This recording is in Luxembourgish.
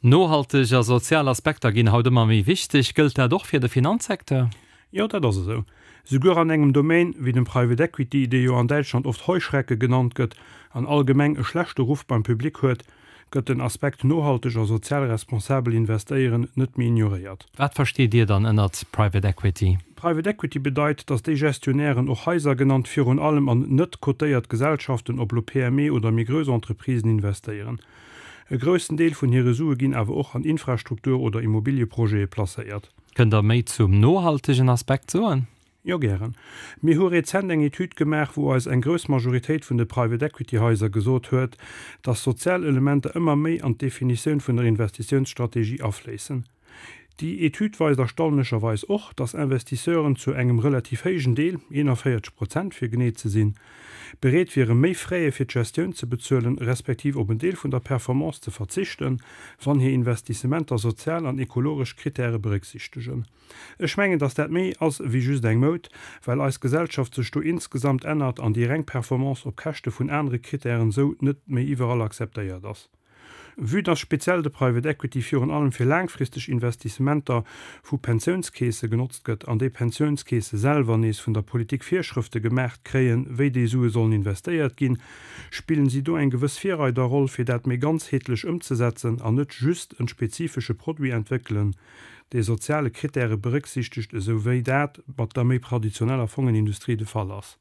Nohalteg a sozial Aspekter ginn haut ëmmer méi wichteg. Gëllt dat och fir de Finanzsecteur? Jo, dat ass esou. Souguer an engem Domaine wéi dem Private Equity, dee jo an Däitschland oft Heuschrecke genannt gëtt an allgemeng e schlechte Ruff beim Public huet, gëtt den Aspekt nohalteg a sozial responsabel investéieren net méi ignoréiert. Wat versteet Dir dann ënnert Private Equity? Private Equity bedeit, dass déi Gestionnairen, och Haiser genannt, virun allem an net cotéiert Gesellschaften, ob lo PME oder méi grouss Entreprisen, investéieren. E groussen Deel vun hire Sue ginn awer och an Infrastruktur oder Immobilieprojete placéiert. Kënnt Der méi zum nohaltegen Aspekt soen? Jo, gären. Mir hu rezent eng Etüd gemaach, wou eis eng grouss Majoritéit vun de Private Equity Haiser gesot huet, dass sozial Elementer ëmmer méi an d'Definitioun vun der Investitiounsstrategie afléissen. Déi Etüd weist erstaunlecherweis och, dass Investisseuren zu engem relativ héijen Deel, 41 Prozent fir genee ze sinn, bereet wiere méi Fraie fir d'Gestioun ze bezuelen, respektiv op en Deel vun der Performance ze verzichten, wann hir Investissementer sozial an ekologesch Krittäre berécksichtegen. Ech mengen, dass dat méi ass wéi just eng Moud, well eis Gesellschaft sech do insgesamt ännert an déi reng Performance op Käschte vun anere Krittären sou net méi iwwerall akzeptéiert ass. Vue dass speziell de Private Equity virun allem fir laangfristeg Investissementer vu Pensiounskeese genotzt gëtt an déi Pensiounskeese selwer nees vun der Politik Virschrëfte gemaacht kréien, wéi déi Sue sollen investéiert ginn, spillen si do eng gewëss Virreiderroll, fir dat méi ganzheetlech ëmzesetzen an net just en spezifesche Produit entwéckelen, dee soziale Krittäre berécksichtegt, esou wéi dat mat der méi traditioneller Fongenindustrie de Fall ass.